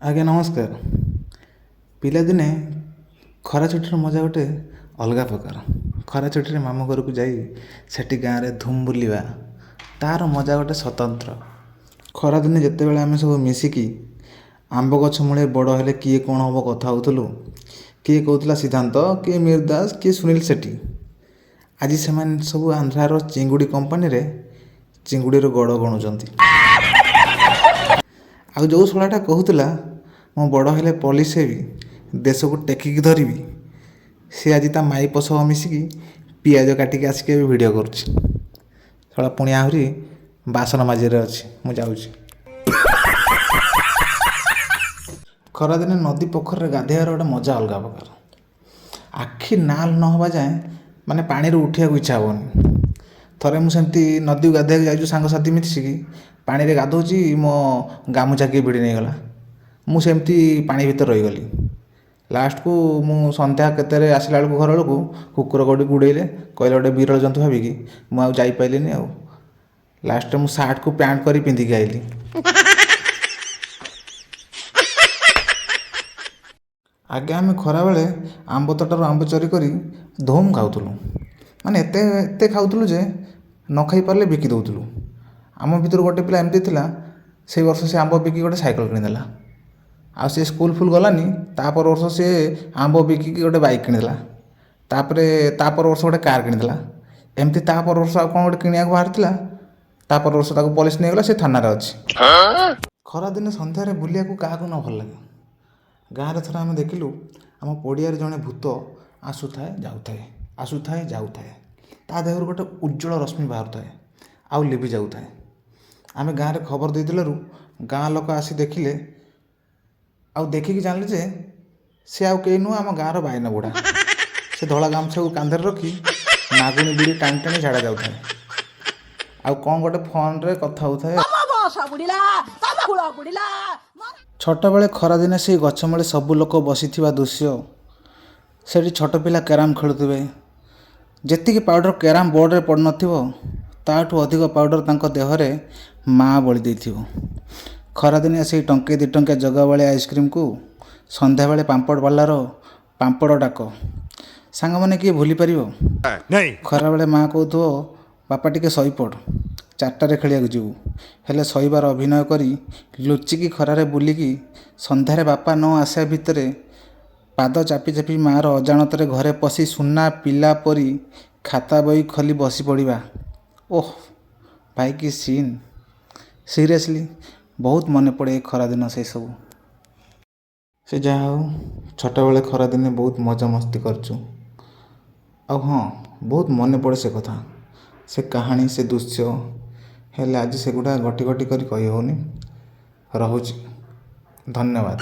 ଆଜ୍ଞା ନମସ୍କାର। ପିଲାଦିନେ ଖରା ଛୁଟିର ମଜା ଗୋଟେ ଅଲଗା ପ୍ରକାର। ଖରା ଛୁଟିରେ ମାମୁଁ ଘରକୁ ଯାଇ ସେଠି ଗାଁରେ ଧୁମ୍ ବୁଲିବା, ତା'ର ମଜା ଗୋଟେ ସ୍ୱତନ୍ତ୍ର। ଖରାଦିନେ ଯେତେବେଳେ ଆମେ ସବୁ ମିଶିକି ଆମ୍ବ ଗଛ ମୂଳେ ବଡ଼ ହେଲେ କିଏ କ'ଣ ହେବ କଥା ହେଉଥିଲୁ, କିଏ କହୁଥିଲା ସିଦ୍ଧାନ୍ତ, କିଏ ମୀର ଦାସ, କିଏ ସୁନୀଲ ସେଟ୍ଟୀ। ଆଜି ସେମାନେ ସବୁ ଆନ୍ଧ୍ରାର ଚିଙ୍ଗୁଡ଼ି କମ୍ପାନୀରେ ଚିଙ୍ଗୁଡ଼ିର ଗଡ଼ ଗଣୁଛନ୍ତି। ଆଉ ଯେଉଁ ଶଳାଟା କହୁଥିଲା ମୁଁ ବଡ଼ ହେଲେ ପୋଲିସ ହେବି, ଦେଶକୁ ଟେକିକି ଧରିବି, ସେ ଆଜି ତା ମାଇପ ସହ ମିଶିକି ପିଆଜ କାଟିକି ଆସିକି ଏବେ ଭିଡ଼ିଓ କରୁଛି। ଶଳା ପୁଣି ଆହୁରି ବାସନ ମାଜିରେ ଅଛି। ମୁଁ ଯାଉଛି। ଖରାଦିନେ ନଦୀ ପୋଖରୀରେ ଗାଧୋଇବାର ଗୋଟେ ମଜା ଅଲଗା ପ୍ରକାର। ଆଖି ନାଲ ନ ହେବା ଯାଏଁ ମାନେ ପାଣିରୁ ଉଠିବାକୁ ଇଚ୍ଛା ହେବନି। ଥରେ ମୁଁ ସେମିତି ନଦୀକୁ ଗାଧୋଇବାକୁ ଯାଇଛୁ ସାଙ୍ଗସାଥି ମିଶିକି, ପାଣିରେ ଗାଧୋଉଛି, ମୋ ଗାମୁଛା କିଏ ଭିଡ଼ି ନେଇଗଲା। ମୁଁ ସେମିତି ପାଣି ଭିତରେ ରହିଗଲି। ଲାଷ୍ଟକୁ ମୁଁ ସନ୍ଧ୍ୟା କେତେରେ ଆସିଲା ବେଳକୁ ଘର ବେଳକୁ କୁକୁର ଗୋଟେ ଗୁଡ଼େଇଲେ, କହିଲେ ଗୋଟେ ବିରଳ ଜନ୍ତୁ ଭାବିକି। ମୁଁ ଆଉ ଯାଇପାରିଲିନି। ଆଉ ଲାଷ୍ଟରେ ମୁଁ ସାର୍ଟକୁ ପ୍ୟାଣ୍ଟ କରି ପିନ୍ଧିକି ଆଇଲି। ଆଗେ ଆମେ ଖରାବେଳେ ଆମ୍ବ ତୋଟାରୁ ଆମ୍ବ ଚୋରି କରି ଧୁମ୍ ଖାଉଥିଲୁ। ମାନେ ଏତେ ଏତେ ଖାଉଥିଲୁ ଯେ ନ ଖାଇପାରିଲେ ବିକି ଦେଉଥିଲୁ। ଆମ ଭିତରୁ ଗୋଟେ ପିଲା ଏମିତି ଥିଲା, ସେଇ ବର୍ଷ ସେ ଆମ୍ବ ବିକି ଗୋଟେ ସାଇକେଲ କିଣିଦେଲା। ଆଉ ସେ ସ୍କୁଲ ଫୁଲ୍ ଗଲାନି। ତା ପର ବର୍ଷ ସେ ଆମ୍ବ ବିକିକି ଗୋଟେ ବାଇକ୍ କିଣିଦେଲା। ତାପରେ ତା ପର ବର୍ଷ ଗୋଟେ କାର୍ କିଣିଦେଲା। ଏମିତି ତା ପର ବର୍ଷ ଆଉ କ'ଣ ଗୋଟେ କିଣିବାକୁ ବାହାରିଥିଲା। ତା ପର ବର୍ଷ ତାକୁ ପୋଲିସ ନେଇଗଲା, ସେ ଥାନାରେ ଅଛି। ଖରାଦିନେ ସନ୍ଧ୍ୟାରେ ବୁଲିବାକୁ କାହାକୁ ନ ଭଲ ଲାଗେ? ଗାଁରେ ଥରେ ଆମେ ଦେଖିଲୁ, ଆମ ପଡ଼ିଆରେ ଜଣେ ଭୂତ ଆସୁଥାଏ ଯାଉଥାଏ, ଆସୁଥାଏ ଯାଉଥାଏ। ତା ଦେହରୁ ଗୋଟେ ଉଜ୍ଜଳ ରଶ୍ମି ବାହାରୁଥାଏ ଆଉ ଲିଭି ଯାଉଥାଏ। ଆମେ ଗାଁରେ ଖବର ଦେଇଦେଲାରୁ ଗାଁ ଲୋକ ଆସି ଦେଖିଲେ ଆଉ ଦେଖିକି ଜାଣିଲେ ଯେ ସେ ଆଉ କେହି ନୁହଁ, ଆମ ଗାଁର ବାଇନ ବୁଢ଼ା। ସେ ଧଳା ଗାମୁଛାକୁ କାନ୍ଧରେ ରଖି ନାଗୁଣୀ ବିଡ଼ି ଟାଣି ଟାଣି ଝାଡ଼ା ଯାଉଥାଏ ଆଉ କ'ଣ ଗୋଟେ ଫୋନରେ କଥା ହେଉଥାଏ। ଛୋଟବେଳେ ଖରାଦିନେ ସେଇ ଗଛ ମୂଳେ ସବୁ ଲୋକ ବସିଥିବା ଦୃଶ୍ୟ, ସେଠି ଛୋଟ ପିଲା କ୍ୟାରମ୍ ଖେଳୁଥିବେ। ଯେତିକି ପାଉଡ଼ର କ୍ୟାରମ୍ ବୋର୍ଡ଼ରେ ପଡ଼ିନଥିବ, ତାଠୁ ଅଧିକ ପାଉଡ଼ର ତାଙ୍କ ଦେହରେ ମା' ବୋଳି ଦେଇଥିବ। ଖରାଦିନିଆ ସେଇ ଟଙ୍କେ 2 ଟଙ୍କିଆ ଜଗାବଳିଆ ଆଇସ୍କ୍ରିମ୍କୁ ସନ୍ଧ୍ୟାବେଳେ ପାମ୍ପଡ଼ ବାଲାର ପାମ୍ପଡ଼ ଡାକ, ସାଙ୍ଗମାନେ କିଏ ଭୁଲିପାରିବ? ଖରାବେଳେ ମା' କହୁଥିବ, ବାପା ଟିକେ ଶୋଇପଡ଼, 4ଟାରେ ଖେଳିବାକୁ ଯିବୁ। ହେଲେ ଶୋଇବାର ଅଭିନୟ କରି ଲୁଚିକି ଖରାରେ ବୁଲିକି ସନ୍ଧ୍ୟାରେ ବାପା ନ ଆସିବା ଭିତରେ ପାଦ ଚାପି ଚାପି ମାଆର ଅଜାଣତରେ ଘରେ ପଶି ସୁନା ପିଲା ପରି ଖାତା ବହି ଖୋଲି ବସି ପଡ଼ିବା। ଓଃ ଭାଇ, କି ସିନ୍! ସିରିୟସଲି ବହୁତ ମନେ ପଡ଼େ ଏ ଖରାଦିନ ସେସବୁ। ସେ ଯାହା ହଉ, ଛୋଟବେଳେ ଖରାଦିନେ ବହୁତ ମଜାମସ୍ତି କରିଛୁ। ଆଉ ହଁ, ବହୁତ ମନେ ପଡ଼େ ସେ କଥା, ସେ କାହାଣୀ, ସେ ଦୃଶ୍ୟ। ହେଲେ ଆଜି ସେଗୁଡ଼ା ଗୋଟି ଗୋଟି କରି କହି ହେଉନି। ରହୁଛି, ଧନ୍ୟବାଦ।